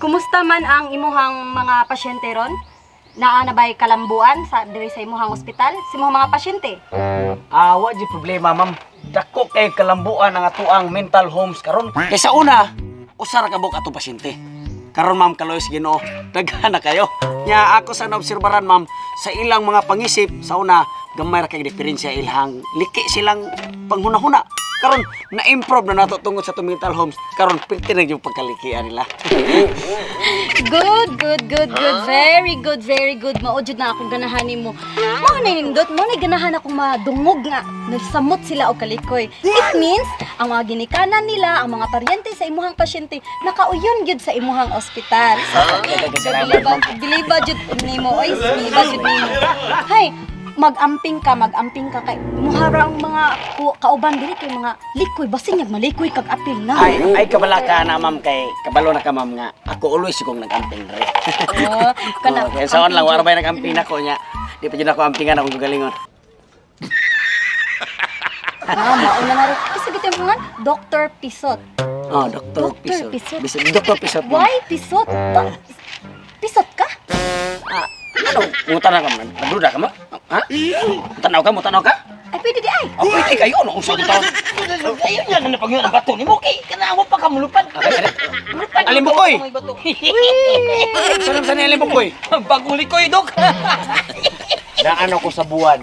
Kumusta man ang imuhang mga pasyente ron? Naa na ba'y kalambuan sa diri sa imuhang ospital? Sa imuhang mga pasyente? Ah, wa di problema, ma'am. Dako kay kalambuan ang atuang mental homes karon. Kay sa una, usa ra ka buok ato pasyente. Karon ma'am, kaloy sa Ginoo, daghan na kayo. Nya ako sa naobserbaran ma'am, sa ilang mga pangisip sa una, gamay ra kay diferensya ilhang liki silang panghunahuna. Karon na-improve na nato tungod sa atong mental homes. Karon pilti na yung pagkalikian nila. Good, good, good, good. Very good, very good. Mao jud na akong ganahan nimo. Mao na nindot, mao na ganahan akong madungog nga nagsamot sila og kalikoy. It means ang mga ginikanan nila, ang mga paryente sa imuhang pasyente nakauyon gyud sa imuhang ospital. So, biliba, biliba jud nimo, oy, biliba jud nimo. Hay, magamping ka kay muhara ang mga kauban diri kay mga likoy basin yag malikoy kag apil na. Ay, ay kabala ka na ma'am kay kabalo na ka ma'am nga. Ako always kong nag-amping dre. Oh, kana. Oh, kaya sa lang wala ba nag-amping nako nya. Di pa jud ako ampingan akong kagalingon. Ah, mauna na rin. Kasi gito yung nga, Dr. Pisot. Oh, Dr. Dr. Pisot. Pisot. Pisot. Dr. Pisot. Ma'am. Why Pisot? Pisot ka? Ah, ano? Mutan na ka man. Nagduda ka mo? Ha? Mutanaw ka? Mutanaw ka? Ay, pwede di ay. Oh, pwede kayo. Ano? Unsa ko taon? Ayun nga na pag ang bato nimo kay kana wa pa ka mulupad. Mulupad. Alimbukoy! May bato. Saan sa ni Alimbukoy? Bagong likoy, dok. Naan ako sa buwan.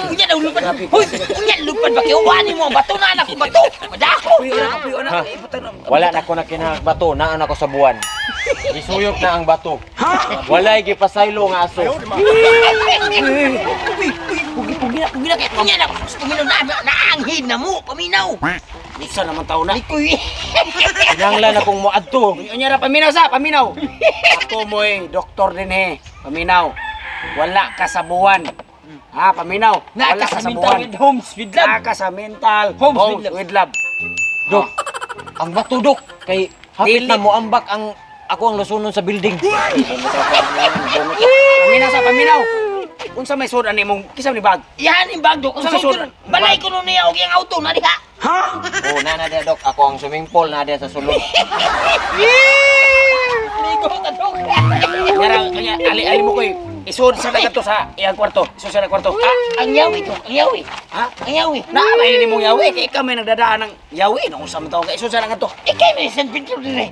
Unya na lupad. Hoy, unya lupad ba kay wani mo ang bato na anak ko bato. Madako. Wala na ko na kinahang bato, naan ako sa buwan. Gisuyok na ang bato. Walay gipasaylo nga aso. Uy, uy, pugi pugi na, pugi na kay unya na. Paminaw na naanghid na mo, paminaw. Unsa naman taon na? Likoy. Kinahanglan akong moadto. Unya ra paminaw sa, paminaw. Ako mo'y doktor din eh. Paminaw. Wala ka sa buwan. Ha, paminaw. Naa Wala ka sa mental with homes with love. Naa ka sa mental Homes homes with love. with love. Dok, ang bato dok kay hapit Dili. na moambak ang ako ang lusunon sa building. Paminaw sa paminaw. Unsa may sud ani imong kisa ni bag? Yan ang bag dok. Unsa may sud? Balay ko nun niya og iyang auto na diha. Oh, na na dia dok, ako ang swimming pool na dia sa sulod. Ligo ta dok. Nyara kanya ali ali mo koy. Isud sa kadto sa iyang kwarto. Isud sa kwarto. Ah, ang yawi dok, ang yawi. Ha? Ang yawi. Na may ni mong yawi kay ikaw may nagdadaan ng yawi no unsa man tawo kay isud sa kadto. Ikay may San Pedro dire.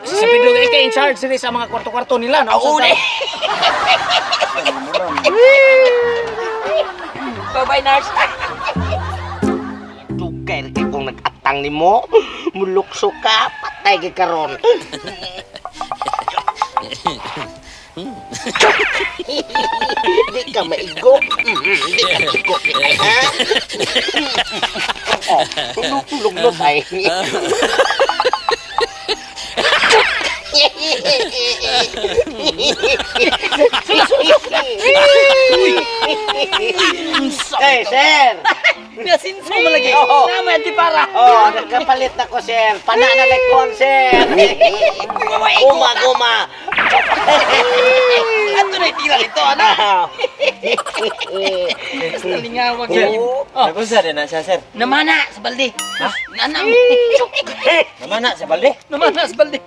Si Pedro kay ikaw in charge diri sa mga kwarto-kwarto nila no. Oo, Unsa ne. Bye-bye, nurse. Dugay kay kung nag-atang nimo, mulukso ka, patay kay karon. Di ka maigo. Di ka maigo. Ha? Oh, tulog-tulog no tay. Hey, sir! Nasinso mo lagi. Oo. Nama anti para. Oh, nagkapalit na ko, sir. Pana na lekon, sir. Guma, guma. Ato na itira nito, ano? Basta lingawag Sir, yun. nagunsa din na siya sir. Namana sa balde. Ha? Nanam. Namana sa balde. Namana sa balde.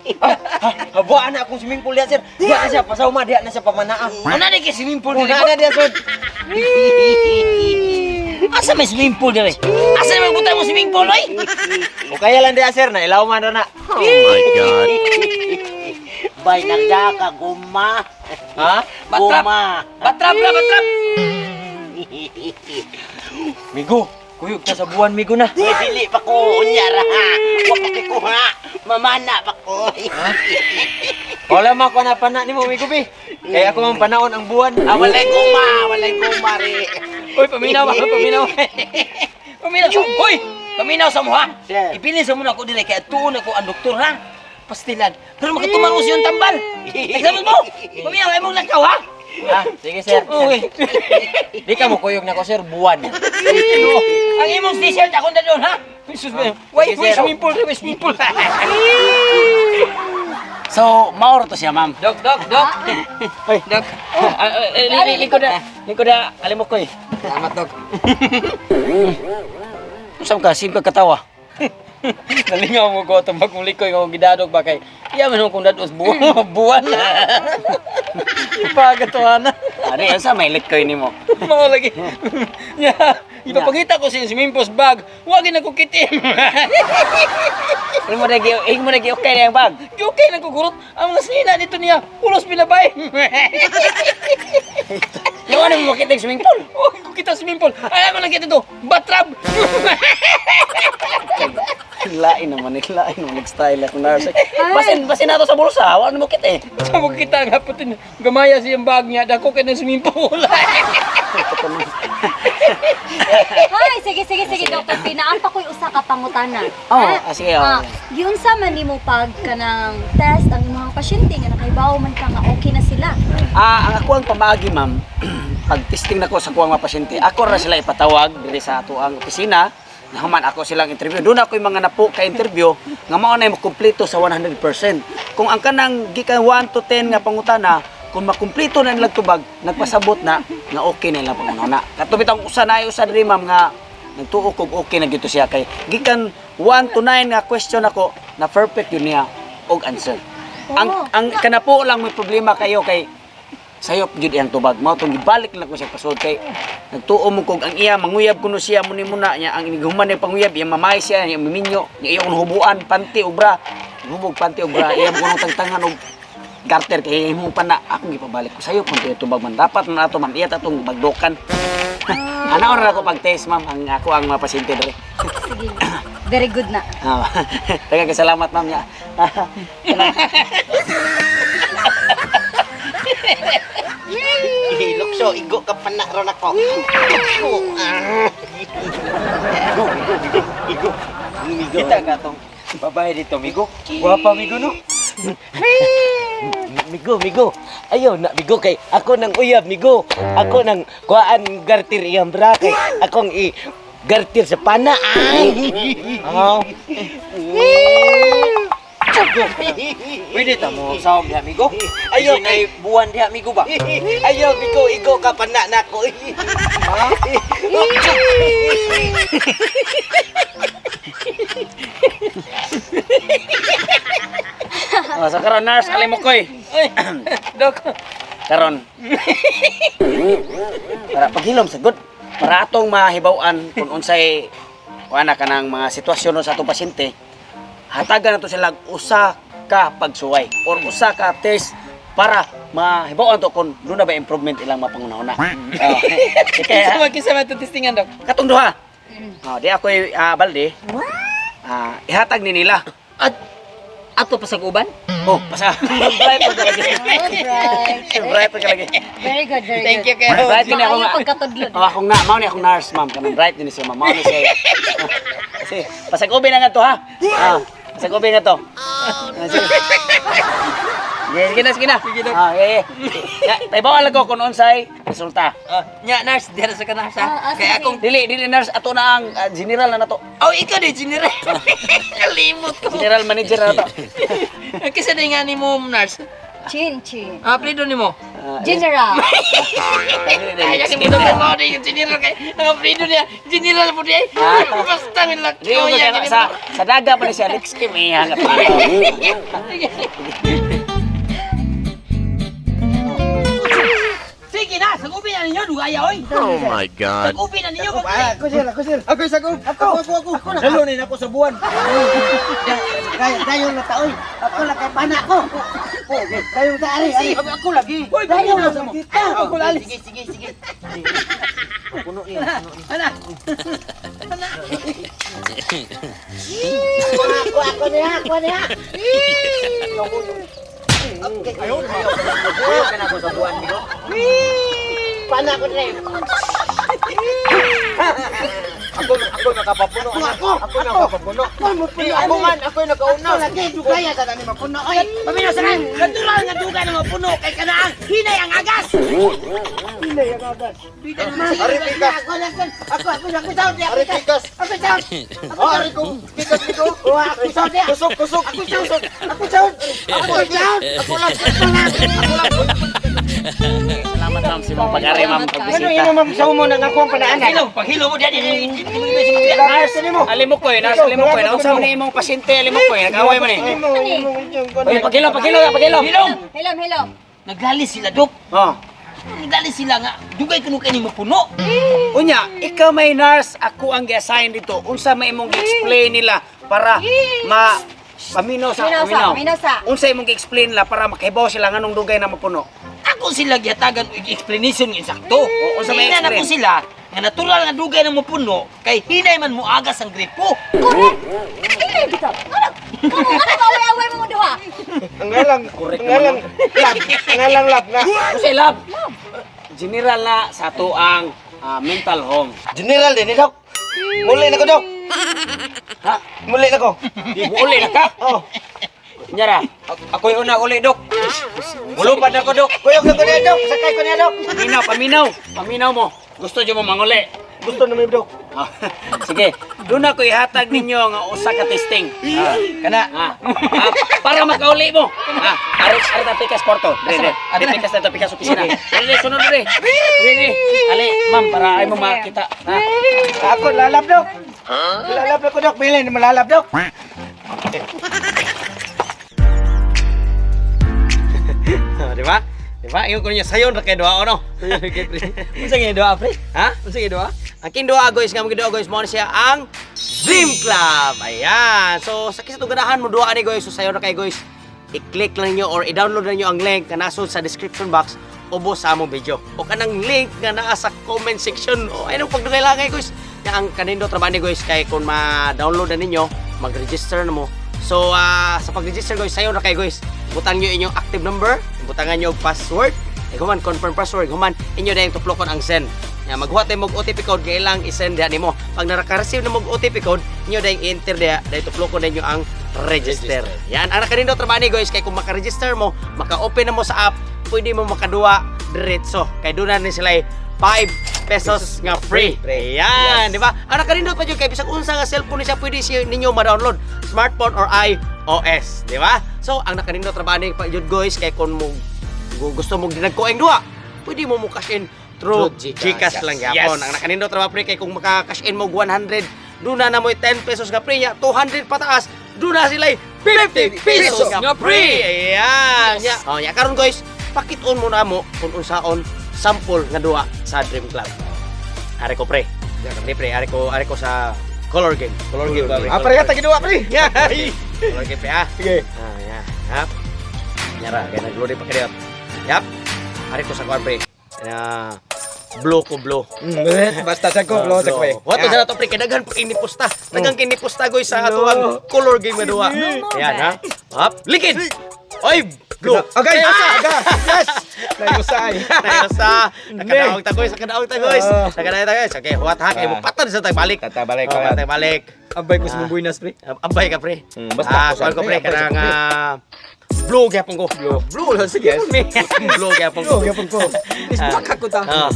Habuan na akong swimming pool diya sir. Diya na siya pasawma, diya na siya pamanaa. Ano na kay swimming pool Oh, dire? naa na diya sud. Asa may swimming pool dire? Asa may butang mo swimming pool oy? O kaya lang diya sir, na ilaw man ra na. Bay, nagdaka, guma. Ha? Batrap. Guma. Batrap ra, batrap. Migo, kuyog ta sa buwan migo na. Uy, dili pa ko, unya ra. Wa pa ko ha. Mamana pa ko. Wala man ko na pana nimo migo bi. Kay ako man panaon ang buwan. Ah, walay guma, walay guma ri. Oy, paminaw ba? Paminaw. Paminaw. Hoy, paminaw sa mo ha. Sir. Ipilin sa mo na ako dire kay atuon ako ang doktor ha. Pastilan. Pero makatuman mo siyang tambal. Nagsabi mo. Paminaw ay mong lakaw ha. Ha? Sige sir. Okay. Di ka mo kuyog na ko sir, buwan. Ang imong t-shirt akong dadon ha. Jesus, why Sige, why sir. swimming pool, why swimming pool. So, maoro to siya, ma'am. Dok, dok, dok. Hoy, Dok. lingkod na, lingkod na, alimok ko eh. Salamat dok. Unsa ka, sim ka katawa? Nalingaw mo ko atong bagong likoy nga akong gidadog ba kay iya man akong dados buwan buwan. Ipagatuan na. Ano yan sa may likoy nimo? Mao lagi. Nya, ipapangita ko sa swimming pool bag. Wa gyud nako kitim. Imo na gi okay na yung bag. Gi okay na ko gurot. Ang mga sina dito niya, ulos binabay. Yung ano mo makita yung swimming pool? Wa ko kita swimming pool. Ay ako lang kita to. Batrab. Lain naman, eh, lain naman nag-style ako nurse. Basin, basin na to sa bulsa, wala na mo kita eh. Sa mo kita nga putin gamaya siyang bag niya dako kay ng swimming pool. Hay, sige sige sige Dr. P, naa pa ko'y usa ka pangutana. Oh, Ha? sige, oh. Giunsa man nimo pag kanang test ang imong pasyente nga nakaibaw man ka nga okay na sila. Ang ako ang pamaagi, ma'am, pag testing nako sa kuwang mga pasyente, ako ra sila ipatawag diri sa ato ang opisina. Nahuman ako silang interview. Doon ako yung mga napo ka interview nga mao na makumpleto sa 100%. Kung ang kanang gikan 1 to 10 nga pangutana, kung makumpleto na nilang tubag, nagpasabot na nga okay na ilang pangunahuna. Kato bitang usa na ay usa diri ma'am nga nagtuo kog okay na gyud to siya kay gikan 1 to 9 nga question ako na perfect yun niya og answer. Ang Oh. ang kanapo lang may problema kayo kay sayop jud iyang tubag mao tong gibalik lang ko siya pasod kay nagtuo mo kog ang iya manguyab kuno siya muni muna niya ang inighuman niya panguyab iya mamay siya iya miminyo niya iya kuno hubuan panty ug bra hubog panty ug bra iya kuno tangtangan og garter kay imong pana akong gipabalik ko sayop man to tubag man dapat man ato man iya ta tong bagdokan. Ana ora ako pag-test ma'am ang ako ang mga pasyente diri. Sige. Very good na. Ah, daghang salamat ma'am niya. Lukso, igo ka pana ron ako. Lukso. Ah. Migo, migo, migo, migo. Migo. Kita ka tong babae dito, migo. Guwapa, migo, no? Migo, migo. Ayaw na, migo kay ako nang uyab, migo. Ako nang kuhaan gartir iyang bra kay akong i gartir sa pana. Ay. Ah. Pwede ta mo sawom diha, migo. Ayaw, Ayaw kay buwan diha, migo ba? Ayaw, migo, igo ka pana na ako. Oh, sa karon nurse alimokoy. Ay, dok. Karon. Para paghilom sa good. Para atong mahibaw-an kung unsay kuana kanang mga sitwasyon nun sa atong pasyente. Hatagan nato sila og usa ka pagsuway or usa ka test para mahibaw-an to kung doon na ba improvement ilang mga pangunahuna. Oh. Kinsa Kaya man kinsa man itong testingan dok? katong duha. Oh, di ako balde. Ihatag ni nila. At ato pa sa uban? Oh, pasa. Bright pa ka lagi. Alright. Bright pa ka lagi. Very good, very Thank you good. kayo. Bright din ako Maayo nga. pagkatudlo. Oh, akong na, mao ni akong nurse, ma'am. Kanang bright din siya, ma'am. Mao ni siya. Kasi pasag ubi na nga to, ha? Pasag ubi nga to. Oh, sige. Sige, sige na, sige na. Sige na. Yeah, yeah. Ya, Taybawan lang ko kung unsay resulta. Nya nurse, diha sa ka nurse ha. Ah, Kay sige. akong Dili, dili nurse ato na ang general na nato. Oh, ikaw di general. Kalimot ko. General manager na nato. Kinsa di nga nimo nurse? Chin, chin. Ah, plido nimo. General. Ay, kasi mo dok mo di yung general kay ang aplido niya. General po di. Basta nila Dili ko kuya sa daga pa ni siya next game eh hangat. Sige na, sagupi na ninyo dugaya oy. Oh my God. Sagupi na ninyo. Ako sir, ako sir. Ako sa ako. Ako ako ako. ako. Dalunin ako sa buwan. Kaya tayo na taoy. Ako lang kay pana ko. Tayo ta ari ari. Ako lagi. Hoy, tayo na sa kita. Ako lali. Sige, sige, sige. Puno niya, puno niya. Ana. Ako ako niya, ako niya. Okay. Ayaw ka na ako sa buwan, migo. Pana ko dire. Ako ako nakapapuno. Ako ako. Ako nakapapuno. Ako mo puno. Ako man, ako yung nakauna. Ako lagi dugaya sa nani mapuno oy. Pamina sa kan. Natural nga dugay nga mapuno kay kanaang hinay ang agas. Hinay ang agas. Ari pikas. Ako lang ako ako ako sound Ari pikas. Ako sound. Oh, ari ko. Pikas migo. Oh, ako sound. Kusog, kusog. Ako sound. Ako sound. Ako sound. Ako lang. Ako lang. Ako lang. Salamat ma'am sa imong pag-ari, ma'am, Salamat kayo. pagbisita. Ano imo, ma'am, sa mo nang ako ang panaanan? Paghilo, paghilo mo diyan. Nurse, alimokoy, nurse, alimokoy. Naunsa man ni imong pasyente, alimokoy. Nag-away man eh. Oy, paghilo, paghilo, paghilo. Hilom. Hilom, hilom. Naglalis sila, Dok. Oh. Naglalis sila nga. Dugay kuno kay nimo puno. Unya, ikaw may nurse, ako ang gi-assign dito. Unsa may imong gi-explain nila para ma paminaw sa Paminaw sa, paminaw. paminaw sa. Unsa imong gi-explain nila para makahibaw sila nganong dugay na mapuno? Ako sila gihatagan og explanation nga insakto. Oo, unsa may Tingnan ako explain? sila nga natural nga dugay na mo puno kay hinay man mo agas ang gripo. Correct. Ay, bitaw. Ano? Kamu, ano ba away-away mo duha? Ang ngalang, ang ngalang, lab, ang ngalang lab nga. Unsa lab? General na sa ato ang mental home. General din, eh, Dok. Muli na ko, Dok. Ha? Muli na ko. Muuli na ka? Oh. Nyara. Ako'y una uli, Dok. Mulupad na ko, Dok. Kuyog na ko niya, Dok. Sakay ko niya, Dok. Paminaw, paminaw. Paminaw mo. Gusto nyo mo manguli? Gusto na may Dok. Ah, sige, doon ako ihatag ninyo nga usa ka testing. Ah, Kana ah, ah, para makauli mo. Ah, ari ari ta pikas kwarto. Dire, dire. Ari pikas na to pikas opisina. Dire, dire, sunod dire. Dire, dire. Ali, ma'am, para ay mo makita. Ha? Ako lalab, Dok. Lalab na ko, Dok. Bilin, malalab, Dok. Di ba? Di ba? Ingon ko ninyo sayon ra kay duha ono. Unsa nga duha, pre? Ha? Unsa nga duha? Ang king duha guys, nga mga duha guys, mao na siya ang Dream Club. Ayan. So sa kisa ganahan mo duha ani guys, so sayo na kay guys. I-click lang niyo or i-download na niyo ang link na nasud sa description box ubos sa among video. O kanang link nga naa sa comment section. O ay nung pagdugay lang guys. Nga ang kanindot ra ba ni guys kay kung ma-download na ninyo, mag-register na mo. So sa pag-register guys, sayo na kay guys. Butang niyo inyong active number, butangan niyo og password, eh, human confirm password, human inyo na yung tuplokon ang send. Ya, maghuwat tayo mog OTP code kay ilang i-send diha nimo. Pag naka-receive na mog OTP code, inyo dayong i-enter diha, dahil tuplokon ninyo ang register. Yan ang nakanindot ra ba ni guys kay kung maka-register mo, maka-open na mo sa app, pwede mo makaduwa diretso. Kay doon na ni sila 5 pesos nga free. Ayan, di ba? Ang nakanindot pa jud kay bisag unsa nga cellphone ni siya pwede siya ninyo ma-download, smartphone or iOS, di ba? So, ang nakanindot ra ba ni pa jud guys kay kung mo gusto mong dinagkoeng duha, pwede mo mo cash in through Through GCash. GCash lang gyapon. Yes. Ang nakanindot ra ba pre kay kung maka-cash in mo og 100, duna na mo'y 10 pesos nga pre nya, 200 pataas, duna sila 50 pesos nga pre. Ayan. Nya. Oh, nya karon guys, pakit-on mo na mo kung unsaon sample nga duha sa Dream Club. Are ko pre. Di pre, are ko sa color game. Color game ba, pre? Ah, pareha ta giduwa, pre. Color game pre ah. Sige. Ah, ya. Yap. Nyara, kaya nag-loading pa kayo. Yap. Are ko sa kuan pre. Na blue ko blue. Basta sa ko, blow sa ko, pre. Wato sa to pre kay daghan po kini posta. Daghan kini posta guys sa ato ang color game nga duha. Ayan ha. Up, likid. Oy, blue. Okay, usa, aga. Yes. Nagusay. Nayusa. Nakadaog ta guys, nakadaog ta guys. Ah. Nakadaog ta guys. Okay, huwat ha kay mo patad sa tag balik. Tata, balik, Oh, balik. patag balik. Abay ko sa mong buinas, pre. Abay ka pre. Basta ah, ako sa- kuan ko pre pre, abay sa kanang ko, pre. blue gyapon ko. Blue. Blue lang, sige. Blue gyapon ko. Blue, gyapon ko. Isbak ako ta. Ah.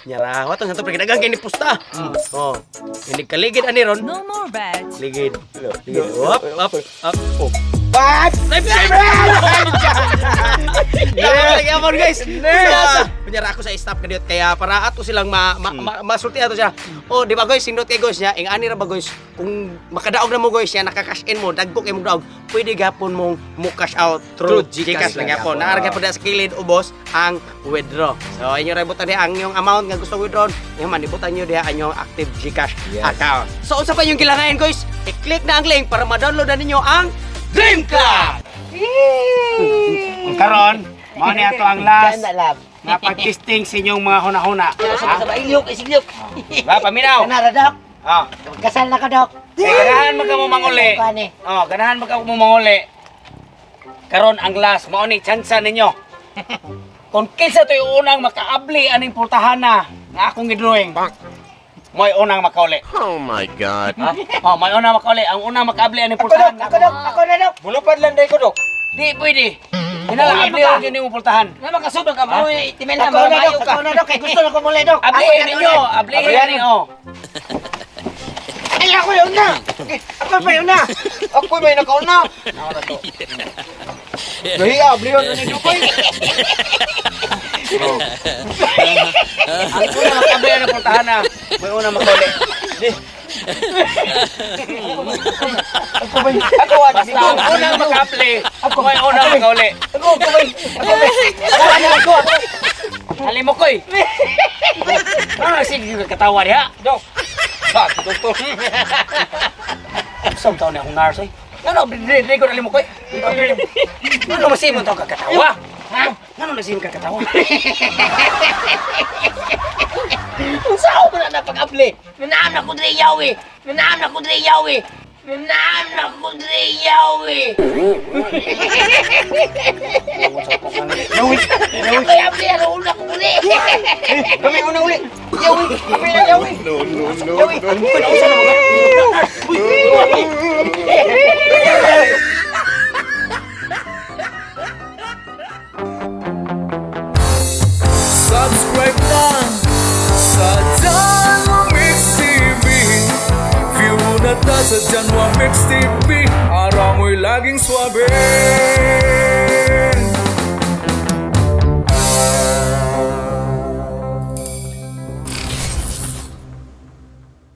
Nyara, wato sa to pre daghang kay ni pusta. Oh. Hindi kaligid ani ron. No more bets. Ligid. Ligid. Up, up, up. Oh. Bat! Live Yeah, guys. Yeah. Kunyara ako sa staff kadiyot kaya para ato silang ma, ma, ma masulti ato siya. Oh, di ba guys, sindot kay guys niya, ing ani ra ba guys, kung makadaog na mo guys niya, naka-cash in mo, dagko kay mong daog, pwede gapon mong mo cash out through Through GCash GCash lang lang gapon. gapon. Naa ra gapon sa kilid ubos ang withdraw. So inyo ra ibutang diha ang inyong amount nga gusto withdraw, inyo man ibutang niyo diha ang inyong active GCash account. So unsa pa yung kilangain guys? I-click na ang link para ma-download na ninyo ang Dream Club. Karon, mao ni ato ang last Kana, lab. nga pag-testing sa inyong mga hunahuna. Sa sa ilyok, isilyok. Ba, paminaw. Kana ra, Dok. Ah. Kasal na ka, Dok. Kay ganahan man ka mo manguli. Kuan eh. Oh, ganahan man ka mo manguli. Karon ang last mao ni tsansa ninyo. Kung kinsa to'y unang makaabli aning pultahan na nga akong gidrawing. Mo'y unang makauli. Oh my God. Ha? Oh, may unang makauli. Ang unang makaabli aning Ako, Dok. pultahan. Ako, Dok. Ako na, Dok. Mulupad lang day ko, Dok. Di pwede. Hinala abli ang yun yung pultahan. Na makasubra ka mo, timel na Ako na, maayo Dok. ka. Ako na, Dok. Kay gusto na ko muli, Dok. Abli ninyo, abli ninyo. Ay, ako yun na! Ako pa yun na! Ako may nakauna! Nahiya, bliyon na ni Dukoy! Ang una makabi ang portahan na. May una makauli. Ako, Basta ang unang makaapli, ako may unang makauli. Ako, ako, ako, ako, ako, ako. Halimokoy. Ano sige ka katawa diha? Dok. Ha, doktor. Sa taon na akong nurse eh. Ano, dili ko nalimokoy. Ano masimon tao kakatawa? Ha? Ano masimon kakatawa? Unsa ko na napag-abli? Nanaam na ko diri yawi. Nanaam na ko diri yawi. Nanaam na ko diri yawi. Yawi! Ako abli ano una ko diri. Kami una uli! Yawi! Kami na yawi! Yawi! Subscribe na sa Janwa Mix TV. View na ta sa Janwa Mix TV. Araw mo'y laging swabe.